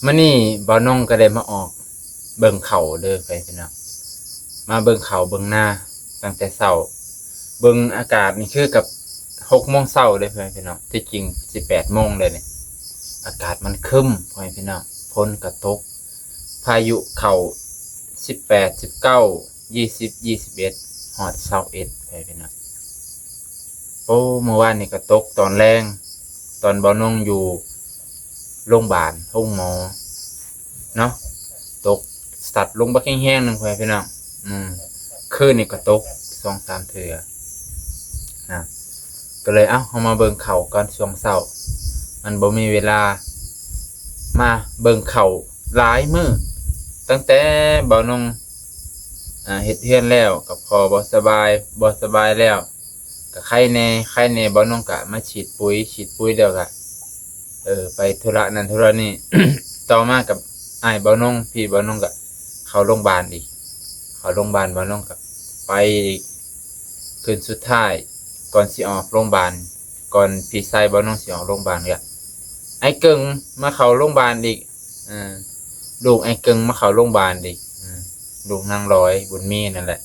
ມື້ນີ້ບ່າວນົງກໍໄດ້ມາອອກເບິ່ງເຂົ້າເດີ ພໍ່ແມ່ພີ່ນ້ອງ, ມາເບິ່ງເຂົ້າເບິ່ງນາຕັ້ງແຕ່ເຊົ້າ. ເບິ່ງອາກາດນີ້ຄືກັບຫົກໂມງເຊົ້າເດີ ພໍ່ແມ່ພີ່ນ້ອງ, ທີ່ຈິງຊິແປດໂມງແລ້ວນີ້. ອາກາດມັນຄຶ້ມ ພໍ່ແມ່ພີ່ນ້ອງ, ຝົນກໍຕົກ, ພາຍຸເຂົ້າ ສິບແປດ ສິບເກົ້າ ຍີ່ສິບ ຍີ່ສິບເອັດ ຮອດຊາວເອັດ ພໍ່ແມ່ພີ່ນ້ອງ. ໂອ້ ມື້ວານນີ້ກໍຕົກຕອນແລງ ຕອນບ່າວນົງຢູ່ໂຮງບານ ໂຮງໝໍເນາະ, ຕົກສັດລົງບັກແຮງໆໜຶ່ງ ພໍ່ແມ່ພີ່ນ້ອງ. ອືມ ຄືນນີ້ກໍຕົກສອງສາມເທື່ອນະ, ກໍເລີຍ ເອົ້າ ເຮົາມາເບິ່ງເຂົ້າກ່ອນ. ຊ່ວງເຊົ້າມັນບໍ່ມີເວລາມາເບິ່ງເຂົ້າຫຼາຍມື້, ຕັ້ງແຕ່ບ່າວນົງ ອ່າ ເຮັດເຮືອນແລ້ວ ກໍພໍ່ບໍ່ສະບາຍ ບໍ່ສະບາຍແລ້ວ ກໍໄຄແດ່ ໄຄແດ່. ບ່າວນົງກໍມາສີດປຸ໋ຍ ສີດປຸ໋ຍແລ້ວກໍ ເອີ ໄປທຸລະນັ້ນທຸລະນີ້. ຕໍ່ມາກັບອ້າຍບ່າວນົງ ພີ່ບ່າວນົງກໍເຂົ້າໂຮງບານອີກ, ເຂົ້າໂຮງບານ ບ່າວນົງກໍໄປອີກ. ຄືນສຸດທ້າຍກ່ອນຊິອອກໂຮງບານ ກ່ອນພີ່ຊາຍບ່າວນົງຊິອອກໂຮງບານ ກໍອ້າຍເກິ່ງມາເຂົ້າໂຮງບານອີກ. ເອີ ລູກອ້າຍເກິ່ງມາເຂົ້າໂຮງບານອີກ, ເອີ ລູກນາງລອຍບຸນມີນັ້ນແຫຼະ.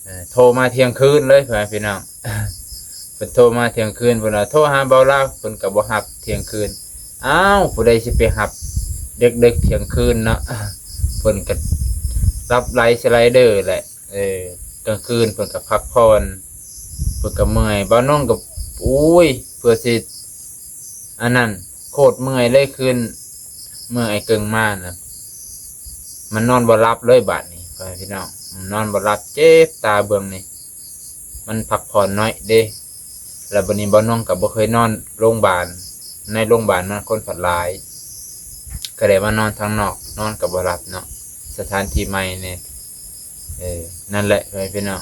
ເອີ ໂທມາທ່ຽງຄືນເລີຍ ພໍ່ແມ່ພີ່ນ້ອງ, ເພິ່ນໂທມາທ່ຽງຄືນ. ເພິ່ນວ່າໂທຫາບ່າວລາວ ເພິ່ນກໍບໍ່ຮັບທ່ຽງຄືນ. ອ້າວ ຜູ້ໃດຊິໄປຮັບເດິກໆທ່ຽງຄືນເນາະ, ເພິ່ນກໍຫຼັບໄຫຼສະໄລເດີແຫຼະ. ເອີ ກາງຄືນເພິ່ນກໍພັກຜ່ອນ ເພິ່ນກໍເມື່ອຍ. ບ່າວນົງກໍໂອ້ຍ ເພື່ອຊິອັນນັ້ນ ໂຄດເມື່ອຍເລີຍຄືນ ເມື່ອອ້າຍເກິ່ງມານະ ມັນນອນບໍ່ຫຼັບເລີຍບາດນີ້ ພໍ່ແມ່ພີ່ນ້ອງ, ນອນບໍ່ຫຼັບ ເຈັບຕາເບື້ອງນີ້ ມັນພັກຜ່ອນໜ້ອຍເດ້. ແລ້ວບັດນີ້ບ່າວນົງກໍບໍ່ເຄີຍນອນໂຮງບານ, ໃນໂຮງບານມັນຄົນພັດຫຼາຍ ກໍໄດ້ມານອນທາງນອກ ນອນກໍບໍ່ຫຼັບເນາະ, ສະຖານທີ່ໃໝ່ແດ່. ເອີ ນັ້ນແຫຼະ ພໍ່ແມ່ພີ່ນ້ອງ,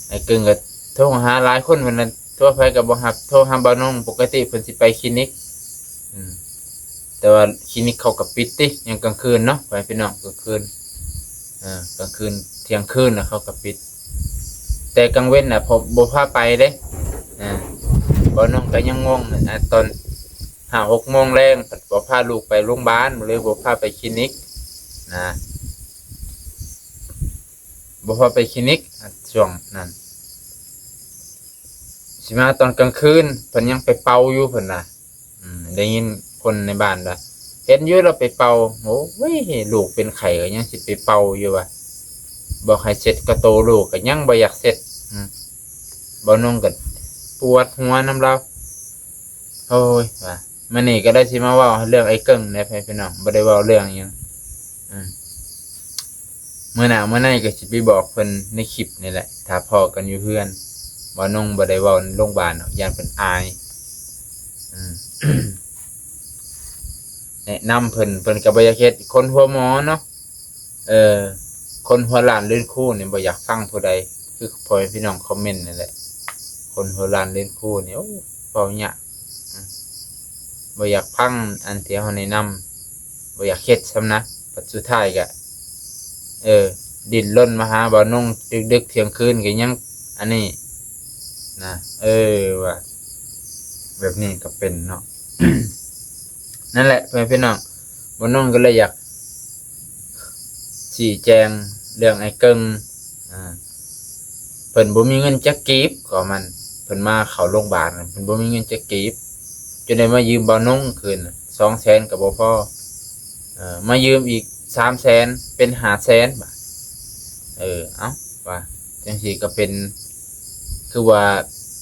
ອ້າຍເກິ່ງກໍໂທຫາຫຼາຍຄົນ ເພິ່ນນັ້ນ ໂທໃຜກໍບໍ່ຮັບ, ໂທຫາບ່າວນົງ ປົກກະຕິເພິ່ນຊິໄປຄລີນິກ. ອືມ ແຕ່ວ່າຄລີນິກເຂົາກໍປິດຕິ ຍາມກາງຄືນເນາະ ພໍ່ແມ່ພີ່ນ້ອງ, ກາງຄືນ ເອີ ກາງຄືນ ທ່ຽງຄືນນະເຂົາກໍປິດ, ແຕ່ກາງເວັນນະ ບໍ່ພາໄປເດ້. ອ່າ ບ່າວນົງກໍຍັງງົງ ອ່າ ຕອນຫ້າຫົກໂມງແລງ ບໍ່ພາລູກໄປໂຮງບານ ຫຼືບໍ່ພາໄປຄລີນິກນະ, ບໍ່ພາໄປຄລີນິກ ອ່າ ຊ່ວງນັ້ນ. ຊິມາຕອນກາງຄືນ ເພິ່ນຍັງໄປເປົ່າຢູ່ ເພິ່ນວ່າ. ອືມ ໄດ້ຍິນຄົນໃນບ້ານວ່າ ເຫັນຢູ່ລາວໄປເປົ່າ. ໂອ້ຍ ລູກເປັນໄຂ້ກໍຍັງຊິໄປເປົ່າຢູ່ວ່າ, ບອກໃຫ້ເຊັດກະໂຕລູກກໍຍັງບໍ່ຢາກເຊັດ. ອືມ ບ່າວນົງກໍປວດຫົວນຳລາວ. ໂອ້ຍ ວ່າ ມື້ນີ້ກໍໄດ້ຊິມາເວົ້າເລື່ອງອ້າຍເກິ່ງແດ່ ພໍ່ແມ່ພີ່ນ້ອງ, ບໍ່ໄດ້ເວົ້າເລື່ອງຫຍັງ. ອືມ ມື້ໜ້າມື້ໃນກໍຊິໄປບອກເພິ່ນໃນຄລິບນີ້ແຫຼະ ຖ້າພໍ້ກັນຢູ່ເຮືອນ. ບ່າວນົງບໍ່ໄດ້ເວົ້າໃນໂຮງບານດອກ ຢ້ານເພິ່ນອາຍ. ອືມ ແນະນຳເພິ່ນ ເພິ່ນກໍບໍ່ຢາກເຮັດ, ຄົນຫົວໝໍເນາະ. ເອີ ຄົນຫົວລ້ານເລີນຄູນີ້ບໍ່ຢາກຟັງຜູ້ໃດ, ຄືພໍ່ແມ່ພີ່ນ້ອງຄອມເມັນນັ້ນແຫຼະ. ຄົນຫົວລ້ານເລີນຄູນີ້ ໂອ້ ເວົ້າຍາກ ອືມ ບໍ່ຢາກຟັງອັນທີ່ເຮົາແນະນຳ, ບໍ່ຢາກເຮັດຊ້ຳນະ. ບັດສຸດທ້າຍກະ ເອີ ດີ້ນລົນມາຫາບ່າວນົງດຶກໆທ່ຽງຄືນກໍຍັງອັນນີ້ນະ. ເອີ ວ່າແບບນີ້ກໍເປັນເນາະ. ນັ້ນແຫຼະ ພໍ່ແມ່ພີ່ນ້ອງ, ບ່າວນົງກໍເລີຍຢາກຊີ້ແຈງເລື່ອງອ້າຍເກິ່ງ. ອ່າ ເພິ່ນບໍ່ມີເງິນຈັກກີບ ກໍມັນ ເພິ່ນມາເຂົ້າໂຮງບານ ເພິ່ນບໍ່ມີເງິນຈັກກີບ ຈົນໄດ້ມາຢືມບ່າວນົງຄືນ ສອງແສນກໍບໍ່ພໍ, ເອີ ມາຢືມອີກສາມແສນ ເປັນຫ້າແສນບາດ. ເອີ ເອົ້າ ວ່າຈັ່ງຊີ້ກໍເປັນ ຄືວ່າ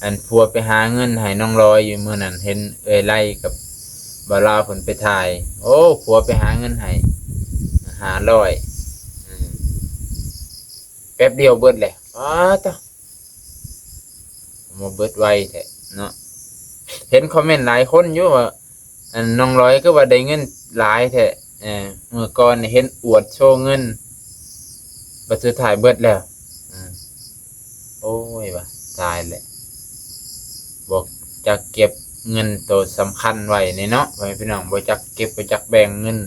ອັນ ຜົວໄປຫາເງິນໃຫ້ນ້ອງລອຍຢູ່ມື້ນັ້ນ ເຫັນເອື້ອຍໄລກັບບ່າວລາວເພິ່ນໄປຖ່າຍ. ໂອ້ ຜົວໄປຫາເງິນໃຫ້ຫ້າຮ້ອຍ ອືມ ແປັບດຽວເບິດແຫຼະ. ປາດໂທ້ ມາເບິດໄວແທ້ເນາະ. ເຫັນຄອມເມັນຫຼາຍຄົນຢູ່ວ່າ ອັນ ນ້ອງລອຍຄືວ່າໄດ້ເງິນຫຼາຍແທ້, ເອີ ມື້ກ່ອນເຫັນອວດໂຊເງິນ ບັດສຸດທ້າຍເບິດແລ້ວ. ອືມ ໂອ້ຍ ວ່າຕາຍແຫຼະ ບໍ່ຈັກເກັບເງິນໂຕສຳຄັນໄວ້ນີ້ເນາະ ພໍ່ແມ່ພີ່ນ້ອງ, ບໍ່ຈັກເກັບ ບໍ່ຈັກແບ່ງເງິນ,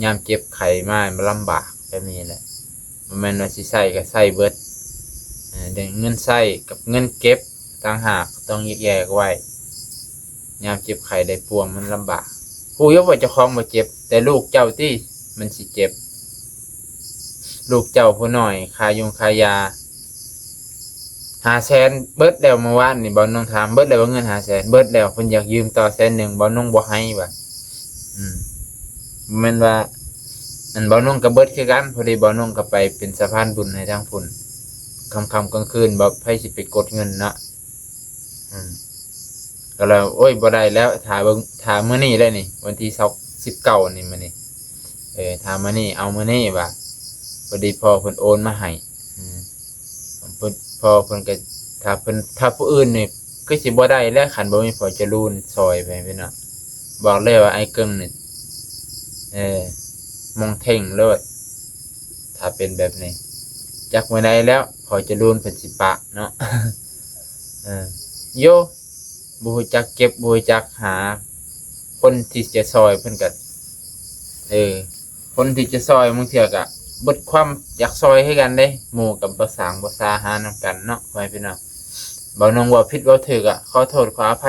ຍາມເຈັບໄຂ້ມາ ມັນລຳບາກແບບນີ້ແຫຼະ. ບໍ່ແມ່ນວ່າຊິໃຊ້ກໍໃຊ້ເບິດ, ເອີ ເລື່ອງເງິນໃຊ້ກັບເງິນເກັບຕ່າງຫາກ ຕ້ອງແຍກແຍະໄວ້. ຍາມເຈັບໄຂ້ໄດ້ປ່ວຍມັນລຳບາກ. ຮູ້ຢູ່ວ່າເຈົ້າຂອງບໍ່ເຈັບ, ແຕ່ລູກເຈົ້າຕິມັນຊິເຈັບ. ລູກເຈົ້າຜູ້ນ້ອຍ ຄ່າຍຸງຄ່າຢາຫ້າແສນເບິດແລ້ວ. ເມື່ອວານນີ້ບ່າວນົງຖາມ ເບິດແລ້ວບໍ່ເງິນຫ້າແສນ? ເບິດແລ້ວ. ເພິ່ນຢາກຢືມຕໍ່ແສນໜຶ່ງ ບ່າວນົງບໍ່ໃຫ້ວ່າ. ອືມ ບໍ່ແມ່ນວ່າ ອັນບ່າວນົງກໍເບິດຄືກັນ. ພໍດີບ່າວນົງກໍໄປເປັນສະພານບຸນໃຫ້ທາງພຸ້ນ ຄ່ຳໆກາງຄືນ ບໍ່ ໃຜຊິໄປກົດເງິນເນາະ. ອືມ ກໍແລ້ວ ໂອ້ຍ ບໍ່ໄດ້ແລ້ວ ຖ້າເບິ່ງ ຖ້າມື້ນີ້ແລ້ວນີ້ ວັນທີຊາວ ສິບເກົ້ານີ້ ມື້ນີ້ ເອີ ຖ້າມື້ນີ້ເອົາມື້ນີ້ວ່າ ພໍດີພໍ່ເພິ່ນໂອນມາໃຫ້. ອືມ ເພິ່ນ ພໍ່ເພິ່ນກໍ ຖ້າເພິ່ນ ຖ້າຜູ້ອື່ນນີ້ຄືຊິບໍ່ໄດ້ແລ້ວ ຄັນບໍ່ມີພໍ່ຈະລູນຊ່ອຍໄປພີ່ນ້ອງ. ບອກເລີຍວ່າອ້າຍເກິ່ງນີ້ ເອີ ມອງເທ່ງໂລດ ຖ້າເປັນແບບນີ້. ຈັກມື້ໃດແລ້ວພໍ່ຈະລູນເພິ່ນຊິປະເນາະ. ເອີ ໂຢ ບໍ່ຮູ້ຈັກເກັບ ບໍ່ຮູ້ຈັກຫາ ຄົນທີ່ຈະຊ່ອຍເພິ່ນກໍ ເອີ ຄົນທີ່ຈະຊ່ອຍບາງເທື່ອກໍເບິດຄວາມຢາກຊ່ອຍຄືກັນເດ້. ໝູ່ກັບບໍ່ສ້າງບໍ່ສາຫານຳກັນເນາະ ພໍ່ແມ່ພີ່ນ້ອງ. ບ່າວນົງເວົ້າຜິດເວົ້າຖືກກໍຂໍໂທດຂໍອະໄພ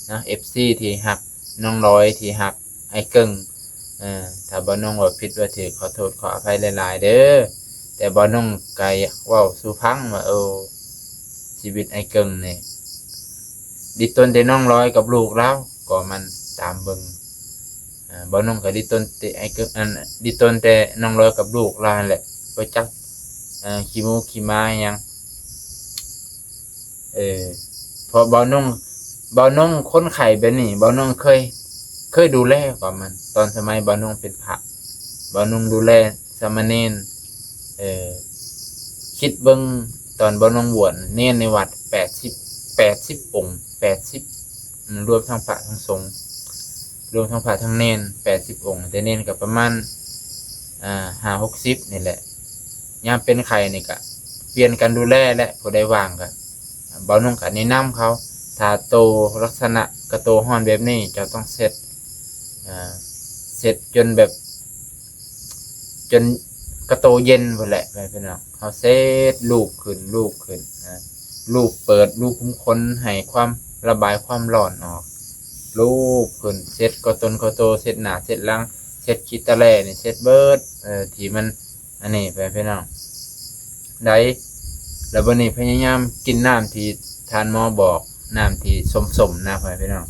ເນາະ ເອັຟຊີທີ່ຮັກ ນ້ອງລອຍທີ່ຮັກ ອ້າຍເກິ່ງ. ເອີ ຖ້າບ່າວນົງເວົ້າຜິດເວົ້າຖືກ ຂໍໂທດຂໍອະໄພຫຼາຍໆເດີ. ແຕ່ບ່າວນົງກໍຢາກເວົ້າສູ່ຟັງວ່າ ໂອ້ ຊີວິດອ້າຍເກິ່ງນີ້ ດິດຕົນແຕ່ນ້ອງລອຍກັບລູກລາວ ກໍມັນຕາມເບິ່ງ. ເອີ ບ່າວນົງກໍດິດຕົນແຕ່ອ້າຍເກິ່ງ ອັນ ດິດຕົນແຕ່ນ້ອງລອຍກັບລູກລາວຫັ້ນແຫຼະ ບໍ່ຈັກ ເອີ ຂີ້ໝູຂີ້ໝາຫຍັງ. ເອີ ເພາະບ່າວນົງ ບ່າວນົງຄົນໄຂ້ແບບນີ້ ບ່າວນົງເຄີຍ ເຄີຍດູແລກວ່າມັນ ຕອນສະໄໝບ່າວນົງເປັນພະ ບ່າວນົງດູແລສາມະເນນ. ເອີ ຄິດເບິ່ງຕອນບ່າວນົງບວດ ເນນໃນວັດແປດສິບ ແປດສິບອົງ ແປດສິບ ອືມ ລວມທັງພະທັງສົງ ລວມທັງພະທັງເນນ ແປດສິບອົງ ແຕ່ເນນກໍປະມານ ອ່າ ຫ້າຫົກສິບນີ້ແຫຼະ. ຍາມເປັນໄຂ້ນີ້ກະປ່ຽນກັນດູແລແຫຼະ ຜູ້ໃດວ່າງກະ ບ່າວນົງກະແນະນຳເຂົາ ຖ້າໂຕລັກສະນະກະໂຕຮ້ອນແບບນີ້ ເຈົ້າຕ້ອງເຊັດ ເຊັດຈົນແບບ ຈົນກະໂຕເຢັນພຸ້ນແຫຼະ ພີ່ນ້ອງ. ເຮົາເຊັດລູບຂຶ້ນ ລູບຂຶ້ນ ລູບເປີດຮູຂຸມຂົນ ໃຫ້ຄວາມ ລະບາຍຄວາມຮ້ອນອອກ ລູບຂຶ້ນ ເຊັດກະໂຕນກະໂຕ ເຊັດໜ້າເຊັດຫຼັງ ເຊັດຂີ້ຕະແຫຼນີ້ ເຊັດເບິດ ເອີ ທີ່ມັນ ອັນນີ້ ພໍ່ແມ່ພີ່ນ້ອງ ໄດ້. ແລ້ວບັດນີ້ພະຍາຍາມກິນນ້ຳທີ່ທ່ານໝໍບອກ ນ້ຳທີ່ສົ້ມໆນະ ພໍ່ແມ່ພີ່ນ້ອງ.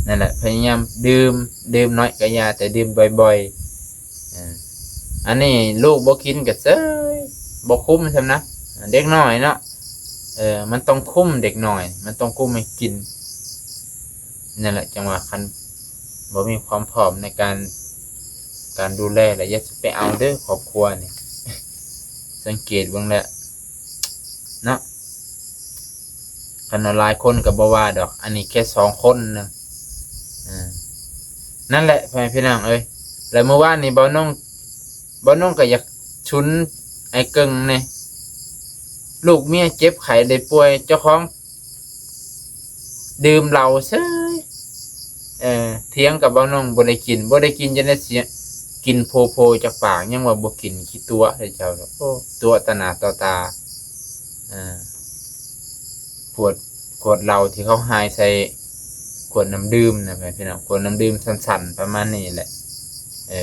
ນັ້ນແຫຼະ ພະຍາຍາມດື່ມ ດື່ມໜ້ອຍກໍຢ່າ ແຕ່ດື່ມບ່ອຍໆ. ເອີ ອັນນີ້ລູກບໍ່ກິນກໍເຊີຍ ບໍ່ຄຸມຊ້ຳນະ ເດັກນ້ອຍເນາະ. ເອີ ມັນຕ້ອງຄຸມເດັກນ້ອຍ ມັນຕ້ອງຄຸມໃຫ້ກິນ. ນັ້ນແຫຼະ ຈັ່ງວ່າຄັນບໍ່ມີຄວາມພ້ອມໃນການ ການດູແລ ແລ້ວຢ່າຊິໄປເອົາເດີ ຄອບຄົວນີ້ ສັງເກດເບິ່ງແລ້ວເນາະ. ຄັນວ່າຫຼາຍຄົນກໍບໍ່ວ່າດອກ ອັນນີ້ແຄ່ສອງຄົນນະ. ເອີ ນັ້ນແຫຼະ ພໍ່ແມ່ພີ່ນ້ອງເອີຍ. ແລ້ວມື້ວານນີ້ບ່າວນົງ ບ່າວນົງກໍຢາກຊຸນອ້າຍເກິ່ງແດ່ ລູກເມຍເຈັບໄຂ້ໄດ້ປ່ວຍ ເຈົ້າຂອງ ດື່ມເຫຼົ້າເສີຍ ເອີ ຖຽງກັບບ່າວນົງ ບໍ່ໄດ້ກິນ ບໍ່ໄດ້ກິນ ຈັ່ງໃດເສຍ ກິນໂພໂພຈັກປາກ ຍັງວ່າບໍ່ກິນ ຂີ້ຕົວະເດ້ເຈົ້າ. ໂອ້ ຕົວະຕໍ່ໜ້າຕໍ່ຕາ ເອີ ຂວດ ຂວດເຫຼົ້າທີ່ເຂົາຫາຍໃສ່ຂວດນ້ຳດື່ມນະ ພີ່ນ້ອງ ຂວດນ້ຳດື່ມສັ້ນໆ ປະມານນີ້ແຫຼະ. ເອີ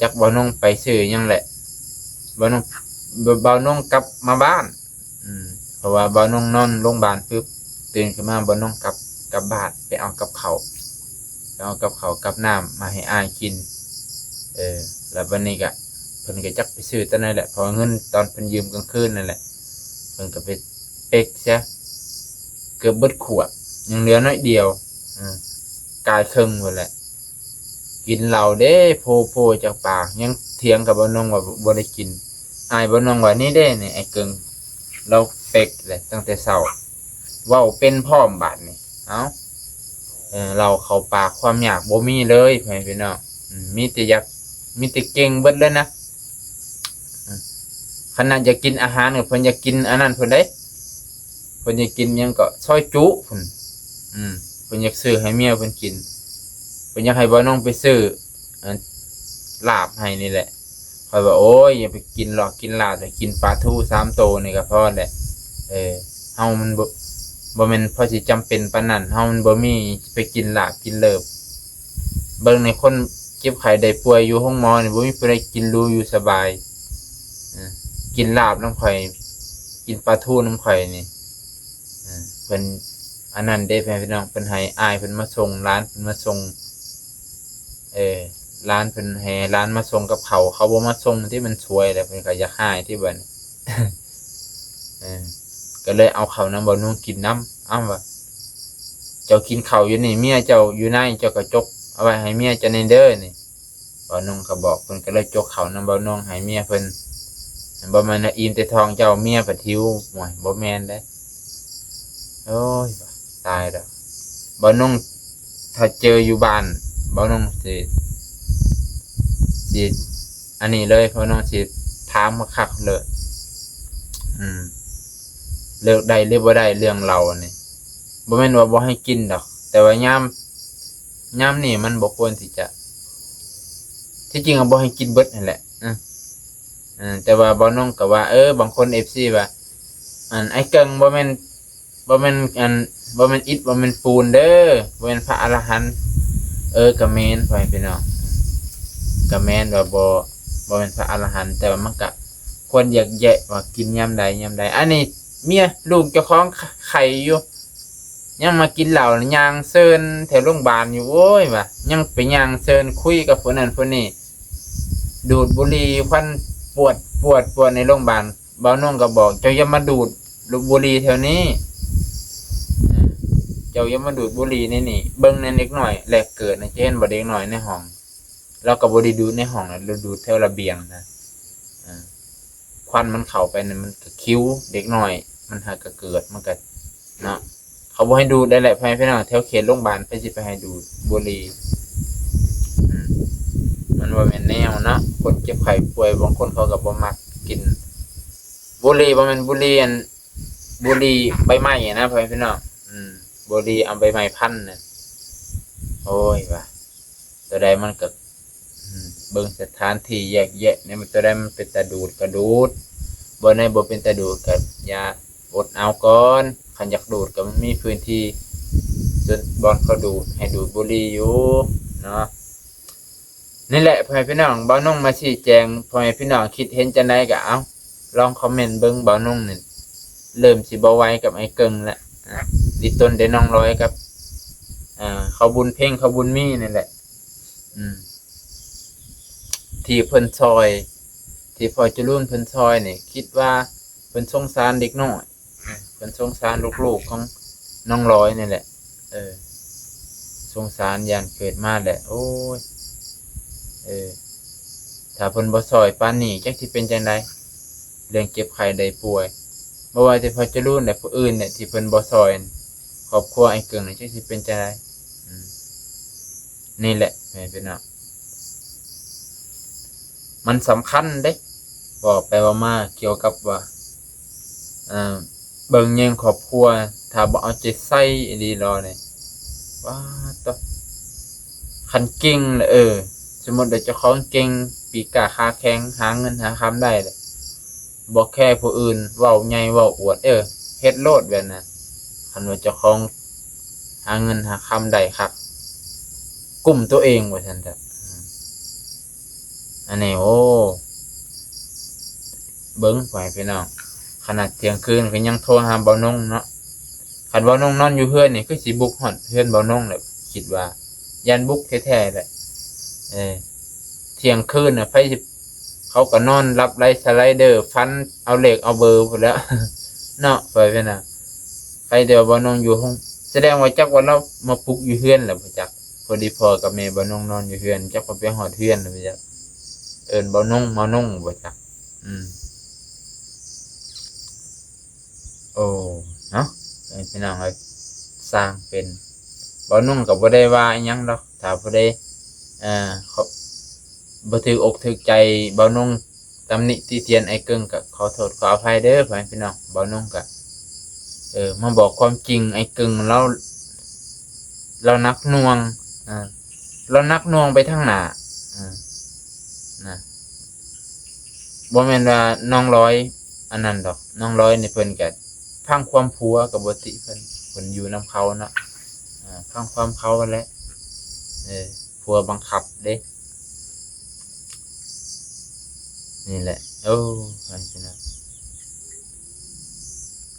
ຈັກບ່າວນົງໄປຊື້ຫຍັງແຫຼະ ບ່າວນົງ ບ່າວນົງກັບມາບ້ານ. ອືມ ເພາະວ່າບ່າວນົງນອນໂຮງບານປຶບ ຕື່ນຂຶ້ນມາບ່າວນົງກັບ ກັບບ້ານ ໄປເອົາກັບເຂົ້າ ໄປເອົາກັບເຂົ້າກັບນ້ຳມາໃຫ້ອ້າຍກິນ. ເອີ ແລ້ວບັດນີ້ກະ ເພິ່ນກະຈັກໄປຊື້ຕອນໃດແຫຼະ ເພາະວ່າເງິນຕອນເພິ່ນຢືມກາງຄືນນັ້ນແຫຼະ ເພິ່ນກະໄປເປັກເສຍ ເກືອບເບິດຂວດ ຍັງເຫຼືອໜ້ອຍດຽວ ອືມ ກາຍເຄິ່ງພຸ້ນແຫຼະ. ກິນເຫຼົ້າເດ້ ໂພໂພຈັກປາກ ຍັງຖຽງກັບບ່າວນົງວ່າບໍ່ໄດ້ກິນ. ອ້າຍບ່າວນົງວ່າ ນີ້ເດ້ນີ້ ອ້າຍເກິ່ງ ລາວເປັກແຫຼະຕັ້ງແຕ່ເຊົ້າ ເວົ້າເປັນພ້ອມບາດນີ້. ເອົ້າ ເອີ ເຫຼົ້າເຂົ້າປາກ ຄວາມຍາກບໍ່ມີເລີຍ ພໍ່ແມ່ພີ່ນ້ອງ. ອືມ ມີແຕ່ຢາກ ມີແຕ່ເກັ່ງເບິດເລີຍນະ. ອືມ ຂະໜາດຢາກກິນອາຫານກໍເພິ່ນຢາກກິນອັນນັ້ນພຸ້ນເດ້ ເພິ່ນຢາກກິນຫຍັງກໍຊອຍຈຸພຸ້ນ. ອືມ ເພິ່ນຢາກຊື້ໃຫ້ເມຍເພິ່ນກິນ ເພິ່ນຢາກໃຫ້ບ່າວນົງໄປຊື້ ອັນ ລາບໃຫ້ນີ້ແຫຼະ. ຂ້ອຍວ່າ ໂອ້ຍ ຢ່າໄປກິນຫຼອກກິນລາບ ແຕ່ກິນປາທູສາມໂຕນີ້ກໍພໍແຫຼະ. ເອີ ເຮົາມັນບໍ່ ບໍ່ແມ່ນພໍຊິຈຳເປັນປານນັ້ນ ເຮົາມັນບໍ່ມີ ໄປກິນລາບກິນເລີບ ເບິ່ງໃນຄົນເຈັບໄຂ້ໄດ້ປ່ວຍຢູ່ໂຮງໝໍນີ້ ບໍ່ມີຜູ້ໃດກິນຫຼູຢູ່ສະບາຍ. ເອີ ກິນລາບນຳຂ້ອຍ ກິນປາທູນຳຂ້ອຍນີ້. ເອີ ເພິ່ນອັນນັ້ນເດ້ ແມ່ພີ່ນ້ອງ ເພິ່ນໃຫ້ອ້າຍເພິ່ນມາສົ່ງ ຫຼານເພິ່ນມາສົ່ງ. ເອີ ຫຼານເພິ່ນ ໃຫ້ຫຼານມາສົ່ງກັບເຂົ້າ ເຂົາບໍ່ມາສົ່ງທີ່ມັນສວຍແລ້ວ ເພິ່ນກໍຢາກຮ້າຍທີ່ບັດນີ້. ເອີ ກໍເລີຍເອົາເຂົ້ານຳບ່າວນົງກິນນຳ. ເອົາວ່າ ເຈົ້າກິນເຂົ້າຢູ່ນີ້ ເມຍເຈົ້າຢູ່ໃນ ເຈົ້າກໍຈົກເອົາໄວ້ໃຫ້ເມຍເຈົ້າແດ່ເດີນີ້. ບ່າວນົງກໍບອກ ເພິ່ນກໍເລີຍຈົກເຂົ້ານຳບ່າວນົງໃຫ້ເມຍເພິ່ນ. ບໍ່ແມ່ນວ່າອີ່ມແຕ່ທ້ອງເຈົ້າ ເມຍພັດຫິວ. ໂອ້ຍ ບໍ່ແມ່ນເດ້. ໂອ້ຍ ຕາຍແລ້ວ ບ່າວນົງ. ຖ້າເຈີຢູ່ບ້ານ ບ່າວນົງຊິ ຊິອັນນີ້ເລີຍ ບ່າວນົງຊິຖາມຄັກໆເລີຍ. ອືມ ເລີກໄດ້ຫຼືບໍ່ໄດ້ເລື່ອງເຫຼົ້ານີ້? ບໍ່ແມ່ນວ່າບໍ່ໃຫ້ກິນດອກ ແຕ່ວ່າຍາມ ຍາມນີ້ມັນບໍ່ຄວນທີ່ຈະ ທີ່ຈິງກໍບໍ່ໃຫ້ກິນເບິດຫັ້ນແຫຼະ. ເອີ ເອີ ແຕ່ວ່າບ່າວນົງກໍວ່າ ເອີ ບາງຄົນ ເອັຟຊີ ວ່າ ອັນ ອ້າຍເກິ່ງ ບໍ່ແມ່ນ ບໍ່ແມ່ນ ອັນ ບໍ່ແມ່ນອິດ ບໍ່ແມ່ນປູນເດີ ບໍ່ແມ່ນພະອະລະຫັນ. ເອີ ກໍແມ່ນ ພໍ່ແມ່ພີ່ນ້ອງ ກໍແມ່ນວ່າບໍ່ ບໍ່ແມ່ນພະອະລະຫັນ ແຕ່ວ່າມັນກໍຄວນແຍກແຍະວ່າກິນຍາມໃດຍາມໃດ. ອັນນີ້ເມຍລູກເຈົ້າຂອງໄຂ້ຢູ່ ຍັງມາກິນເຫຼົ້າ ຍ່າງເຊີນແຖວໂຮງບານຢູ່. ໂອ້ຍ ວ່າຍັງໄປຍ່າງເຊີນຄຸຍກັບຜູ້ນັ້ນຜູ້ນີ້ ດູດບຸຫຼີ່ຄວັນປວດ ປວດ ປວດໃນໂຮງບານ. ບ່າວນົງກໍບອກ ເຈົ້າຢ່າມາດູດບຸຫຼີ່ແຖວນີ້ ເຈົ້າຢ່າມາດູດບຸຫຼີ່ໃນນີ້. ເບິ່ງໃນເດັກນ້ອຍແລກເກີດນະ ຈະເຫັນບໍ່ເດັກນ້ອຍໃນຫ້ອງ ລາວກໍບໍ່ໄດ້ດູດໃນຫ້ອງນະ ລາວດູດແຖວລະບຽງນະ. ຄວັນມັນເຂົ້າໄປນັ້ນ ມັນກໍຄິວ ເດັກນ້ອຍມັນຫາກະເກີດ ມັນກໍເນາະ ເຂົາບໍ່ໃຫ້ດູດໄດ້ແຫຼະ ພໍ່ແມ່ພີ່ນ້ອງ ແຖວເຂດໂຮງບານ ໃຜຊິໄປໃຫ້ດູດບຸຫຼີ່? ອືມ ມັນບໍ່ແມ່ນແນວເນາະ ຄົນເຈັບໄຂ້ປ່ວຍ ບາງຄົນເຂົາກໍບໍ່ມັກກິນບຸຫຼີ່. ບໍ່ແມ່ນບຸຫຼີ່ ອັນ ບຸຫຼີ່ໃບໄມ້ນະ ພໍ່ແມ່ພີ່ນ້ອງ. ອືມ ບຸຫຼີ່ເອົາໃບໄມ້ພັນນະ. ໂອ້ຍ ວ່າ ຕົວໃດມັນກໍ ອືມ ເບິ່ງສະຖານທີ່ແຍກແຍະ ໃນມັນຕົວໃດມັນເປັນຕາດູດກໍດູດ ບ່ອນໃດບໍ່ເປັນຕາດູດກໍຢ່າ ອົດເອົາກ່ອນ. ຄັນຢາກດູດກໍມັນມີພື້ນທີ່ສ່ວນບ່ອນເຂົາດູດ ໃຫ້ດູດບຸຫຼີ່ຢູ່ເນາະ. ນີ້ແຫຼະ ພໍ່ແມ່ພີ່ນ້ອງ ບ່າວນົງມາຊີ້ແຈງ ພໍ່ແມ່ພີ່ນ້ອງຄິດເຫັນຈັ່ງໃດກໍເອົາ ລອງຄອມເມັນເບິ່ງ. ບ່າວນົງນີ້ເລີ່ມຊິບໍ່ໄຫວກັບອ້າຍເກິ່ງແລ້ວ ອາ ລິຕົນແຕ່ນ້ອງລອຍກັບ ອາ ເຂົາບຸນເພັງ ເຂົາບຸນມີນີ້ແຫຼະ. ອືມ ທີ່ເພິ່ນຊ່ອຍ ທີ່ພໍ່ຈະລຸນເພິ່ນຊ່ອຍນີ້ ຄິດວ່າເພິ່ນສົງສານເດັກນ້ອຍ ເພິ່ນສົງສານລູກໆຂອງນ້ອງລອຍນີ້ແຫຼະ. ເອີ ສົງສານ ຢ້ານເກີດມາແຫຼະ ໂອ້ຍ ເອີ ຖ້າເພິ່ນບໍ່ຊ່ອຍປານນີ້ ຈັກຊິເປັນຈັ່ງໃດ ເລື່ອງເຈັບໄຂ້ໄດ້ປ່ວຍ. ບໍ່ວ່າແຕ່ພໍ່ຈະລຸນ ແລະ ຜູ້ອື່ນແຫຼະ ທີ່ເພິ່ນບໍ່ຊ່ອຍຄອບຄົວອ້າຍເກິ່ງນີ້ ຈັກຊິເປັນຈັ່ງໃດ. ອືມ ນີ້ແຫຼະ ແມ່ພີ່ນ້ອງ ມັນສຳຄັນເດ້ ເວົ້າໄປເວົ້າມາກ່ຽວກັບວ່າ ເອີ ເບິ່ງແຍງຄອບຄົວ ຖ້າບໍ່ເອົາໃຈໃສ່ອີ່ຫຼີລາວນີ້ ປາດໂທ້ ຄັນເກັ່ງລະ ເອີ ສົມມຸດວ່າເຈົ້າຂອງເກັ່ງ ປີກກ້າຂາແຂງ ຫາເງິນຫາຄຳໄດ້ລະ ບໍ່ແຄຜູ້ອື່ນເວົ້າໃຫຍ່ເວົ້າອວດ ເອີ ເຮັດໂລດແບບນັ້ນ. ຄັນວ່າເຈົ້າຂອງຫາເງິນຫາຄຳໄດ້ຄັກ ກຸ້ມຕົວເອງວ່າຊັ້ນເຖາະ. ອືມ ອັນນີ້ ໂອ້ ເບິ່ງ ພໍ່ແມ່ພີ່ນ້ອງ ຂະໜາດທ່ຽງຄືນກໍຍັງໂທຫາບ່າວນົງເນາະ. ຄັນບ່າວນົງນອນຢູ່ເຮືອນນີ້ ຄືຊິບຸກຮອດເຮືອນບ່າວນົງແຫຼະ ຄິດວ່າ ຢ້ານບຸກແທ້ໆແຫຼະ. ເອີ ທ່ຽງຄືນນະ ໃຜຊິ ເຂົາກໍນອນຫຼັບໄຫຼສະໄລເດີ ຝັນເອົາເລກເອົາເບີພຸ້ນແຫຼ້ວເນາະ ພໍ່ແມ່ພີ່ນ້ອງ. ໃຜແຕ່ວ່າບ່າວນົງຢູ່ຫ້ອງ ສະແດງວ່າຈັກວ່າລາວມາປຸກຢູ່ເຮືອນແລ້ວບໍ່ຈັກ. ພໍດີພໍ່ກັບແມ່ບ່າວນົງນອນຢູ່ເຮືອນ ຈັກວ່າໄປຮອດເຮືອນແລ້ວບໍ່ຈັກ ເອີ້ນບ່າວນົງ ໝໍນົງບໍ່ຈັກ. ອືມ ໂອ້ ເນາະ ພີ່ນ້ອງເອີຍ ຊ່າງເປັນ. ບ່າວນົງກໍບໍ່ໄດ້ວ່າອີ່ຫຍັງດອກ ຖ້າຜູ້ໃດ ເອີ ເຂົາ ບໍ່ຖືກອົກຖືກໃຈບ່າວນົງ ຕຳໜິຕິຕຽນອ້າຍເກິ່ງ ກໍຂໍໂທດຂໍອະໄພເດີ ພໍ່ແມ່ພີ່ນ້ອງ. ບ່າວນົງກໍ ເອີ ມາບອກຄວາມຈິງ ອ້າຍເກິ່ງລາວ ລາວໜັກໜ່ວງ ເອີ ລາວໜັກໜ່ວງໄປທາງໜ້າ ເອີ ນະ ບໍ່ແມ່ນວ່ານ້ອງລອຍອັນນັ້ນດອກ. ນ້ອງລອຍນີ້ເພິ່ນກະຟັງຄວາມຜົວກໍບໍ່ຕິເພິ່ນ ເພິ່ນຢູ່ນຳເຂົາເນາະ ເອີ ຟັງຄວາມເຂົາຫັ້ນແຫຼະ ເອີ. ຜົວບັງຄັບເດ້ ນີ້ແຫຼະ. ໂອ້ ຍ ພີ່ນ້ອງ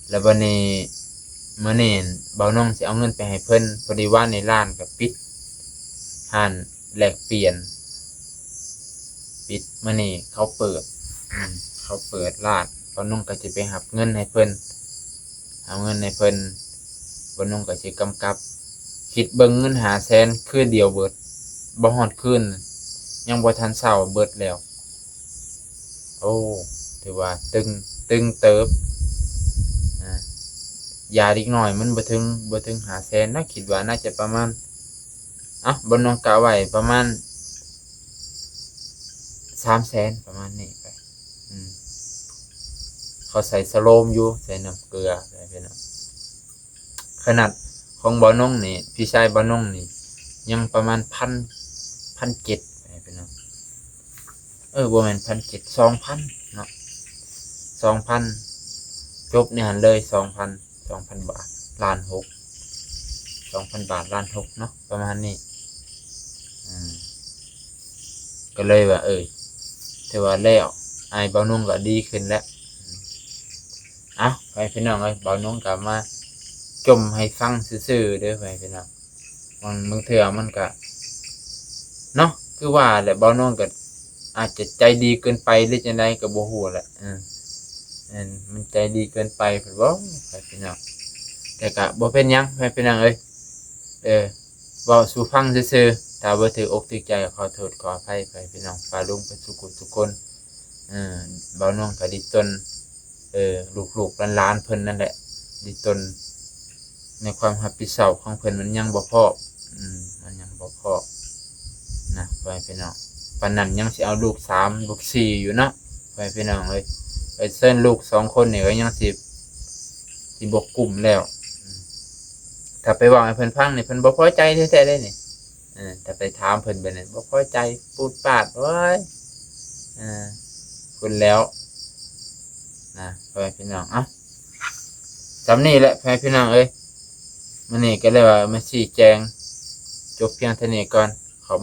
ແລ້ວບັດນີ້ ມື້ນີ້ບ່າວນົງຊິເອົາເງິນໄປໃຫ້ເພິ່ນ. ພໍດີວ່ານີ້ຮ້ານກໍປິດ ຮ້ານແລກປ່ຽນປິດ. ມື້ນີ້ເຂົາເປີດ ອືມ ເຂົາເປີດຮ້ານ. ບ່າວນົງກໍຊິໄປຮັບເງິນໃຫ້ເພິ່ນ ເອົາເງິນໃຫ້ເພິ່ນ. ບ່າວນົງກໍຊິກຳກັບ ຄິດເບິ່ງເງິນຫ້າແສນຄືດຽວເບິດ ບໍ່ຮອດຄືນ ຍັງບໍ່ທັນເຊົ້າເບິດແລ້ວ. ໂອ້ ຖືວ່າຕຶງ ຕຶງເຕີບ. ອາ ຢາເດັກນ້ອຍມັນບໍ່ເຖິງ ບໍ່ເຖິງຫ້າແສນເນາະ ຄິດວ່າໜ້າຈະປະມານ ເອົ້າ ບ່າວນົງກະໄວ້ປະມານສາມແສນ ປະມານນີ້ໄປ. ອືມ ເຂົາໃສ່ສະໂລມຢູ່ ໃສ່ນ້ຳເກືອ ພີ່ນ້ອງ. ຂະໜາດຂອງບ່າວນົງນີ້ ພີ່ຊາຍບ່າວນົງນີ້ ຍັງປະມານພັນ ພັນເຈັດ ພີ່ນ້ອງ. ເອີ ບໍ່ແມ່ນພັນເຈັດ ສອງພັນເນາະ ສອງພັນ ຈົບໃນຫັ້ນເລີຍ ສອງພັນ ສອງພັນບາດ ລ້ານຫົກ ສອງພັນບາດ ລ້ານຫົກເນາະ ປະມານນີ້. ອືມ ກໍເລີຍວ່າ ເອີ ຖືວ່າແລ້ວ ອ້າຍບ່າວນົງກໍດີຂຶ້ນແລ້ວ. ເອົ້າ ພໍ່ແມ່ພີ່ນ້ອງເອີຍ ບ່າວນົງກໍມາຈົ່ມໃຫ້ຟັງຊື່ໆເດີ ພໍ່ແມ່ພີ່ນ້ອງ. ບາງ ບາງເທື່ອມັນກະເນາະ ຄືວ່າແຫຼະ ບ່າວນົງກໍອາດຈະໃຈດີເກີນໄປ ຫຼືຈັ່ງໃດກໍບໍ່ຮູ້ແຫຼະ. ເອີ ແມ່ນ ມັນໃຈດີເກີນໄປພຸ້ນບໍ ພໍ່ແມ່ພີ່ນ້ອງ. ແຕ່ກະບໍ່ເປັນຫຍັງ ພໍ່ແມ່ພີ່ນ້ອງເອີຍ. ເອີ ເວົ້າສູ່ຟັງຊື່ໆ ຖ້າບໍ່ຖືກອົກຖືກໃຈ ຂໍໂທດຂໍອະໄພ ພໍ່ແມ່ພີ່ນ້ອງປ້າລຸງເບິດສູ່ຄົນທຸກຄົນ. ເອີ ບ່າວນົງກໍດີຕົນ ເອີ ລູກໆຫຼານໆເພິ່ນນັ້ນແຫຼະ ດີຕົນ ໃນຄວາມຮັບຜິດຊອບຂອງເພິ່ນມັນຍັງບໍ່ພໍ ອືມ ມັນຍັງບໍ່ພໍນະ ພໍ່ແມ່ພີ່ນ້ອງ. ປານນັ້ນຍັງຊິເອົາລູກສາມ ລູກສີ່ຢູ່ເນາະ ພໍ່ແມ່ພີ່ນ້ອງເອີຍ. ໄປເຊີນລູກສອງຄົນນີ້ກໍຍັງຊິ ຊິບໍ່ກຸ້ມແລ້ວ. ອືມ ຖ້າໄປເວົ້າໃຫ້ເພິ່ນຟັງນີ້ ເພິ່ນບໍ່ພໍໃຈແທ້ໆເດ້ນີ້. ເອີ ຖ້າໄປຖາມເພິ່ນແບບນັ້ນ ບໍ່ພໍໃຈ ປູດປາດ ໂອ້ຍ ເອີ ພຸ້ນແລ້ວນະ ພໍ່ແມ່ພີ່ນ້ອງ. ເອົ້າ ສ່ຳນີ້ແຫຼະ ພໍ່ແມ່ພີ່ນ້ອງເອີຍ. ມື້ນີ້ກໍເລີຍວ່າມາຊີ້ແຈງ ຈົບພຽງເທົ່ານີ້ກ່ອນ. ຂອບ